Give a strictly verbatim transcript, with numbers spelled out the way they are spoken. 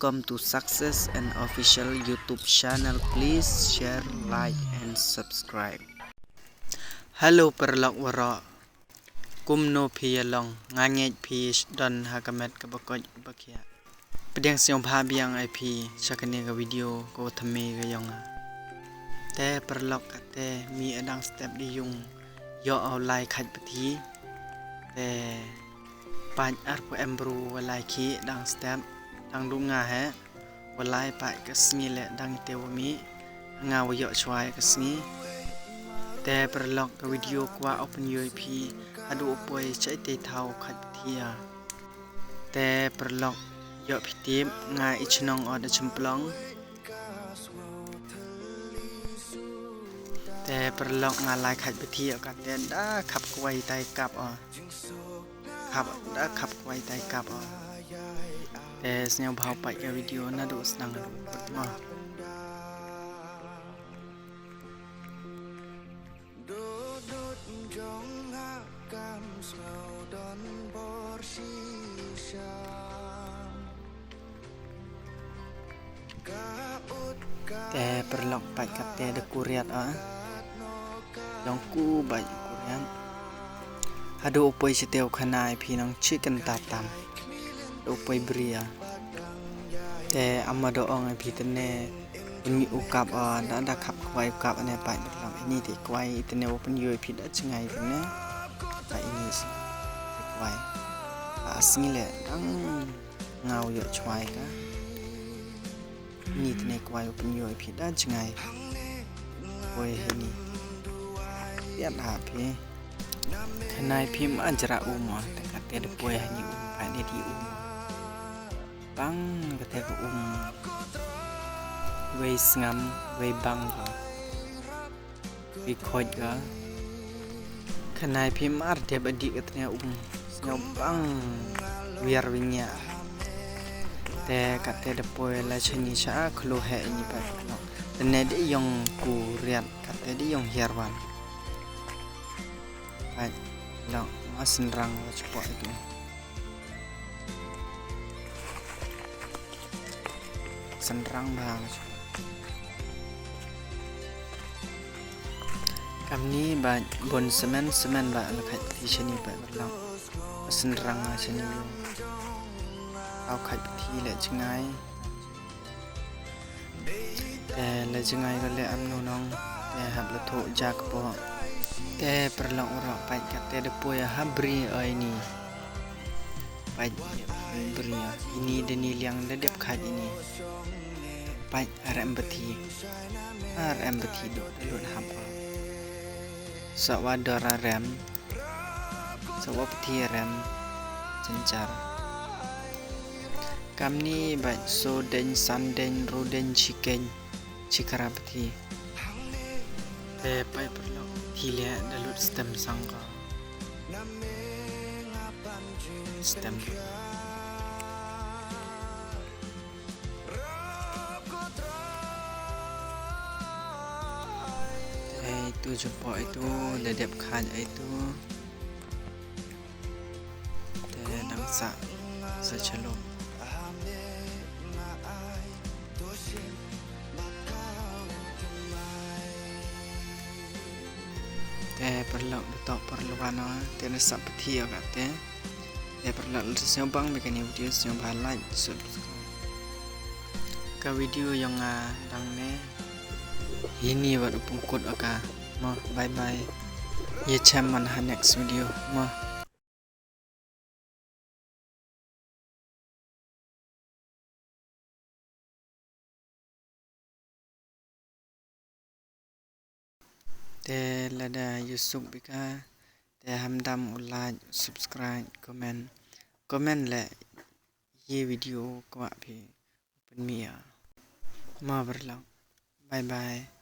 Welcome to Success and Official YouTube channel. Please share, like and subscribe. Hello paralok waroh. Kumno phi yalong, nga ngeit phi don ha ka met ka bakoj bakhiah. Pdiang sñiawbha biang ai phi cha kani ka video ka wa thymme ka yong nga. Te paralok, kate mi adang step di yung yoh u lai khait pathi. Te pait ar pu em bru wa lai khi dang step, dang du nga he wa lai pait ka sngi le dang ite wa mi nga wa yoh chwa ka sngi. Te paralok, ka video kwah u pynyoo phi haduh u poi cha ite thaw khait pathi ya. Te paralok, yoh phi tip, nga i chnong o da chymplong. Te paralok, nga lai khait pathi o, kate da khap kwai tai kap o. Khap, da khap kwai tai kap o. Te sñiawbha u pait ka video naduh sdang haduh kut mo. Te paralok, pait kate da ku riat o. Dang ku bait ku riat. Haduh u poi chite u khana i phi nang chi kynta tam. Haduh u poi bria. Te ama do ong i phi tene. Ini u kap, ah, da, da khap kwai u kap ane pait paralok. Ini te kwai, itene u pynyoo phi da jngai tene. Pait ini si kwai. Ba sngi le dang nga u yoh chwa ka. Ini tene kwai u pynyoo phi da jngai. Poi hini. Piat ha phi. Khanai phi ma jra um, te kate da poi hani um, pait ne di um. Bang kate ka um. Wei sngam, wei bang ka. Wei khoj ka. Khanai phi mar dep adik katne um. Sñiaw bang wiar wiñia. Te kate da poi la chani cha khlo he ini pait paralok. Tene de yong ku riat, kate de yong hiar wan. Pait paralok, ma synrang wa chpok itu. Synrang bha. Kamni ba bon semen, semen ba la khait pathi chani pait paralok. Synrang chani yung. Au khait pathi le jngai. Te le jngai ko le am nu nong. Te hap la thoh jak po. Te paralok waroh, pait kate da poi ha bri o ini. Pait bri o. Ini da ni liang da dep khait ini. Pait arem pathi. Arem pathi do da lut hap o. Sa wa dor arem. Sa wa pathi arem. Chenchar. Kamni bait so deng, san deng, ru deng, chi keng, chi kara pathi. Te pait paralok, pathi le da lut stem sang ka. Stem. Te itu jumpo itu, da dep khait itu. Te dang sa, sa chalom. Te paralok betok paralok ano, te na sa pathi o kate. Te paralok, la sñiaw bang me kani video, sñiaw bha like, subscribe. Ka video yong nga dang ne hini wat u pynkhot o ka. Mo, bye bye. Ye chem man ha next video. Mo. Te lada yoh suk bika, te hamdam u like, subscribe, comment. Comment le ye video kwah phi u pynmih ya. Ma paralok. Bye bye.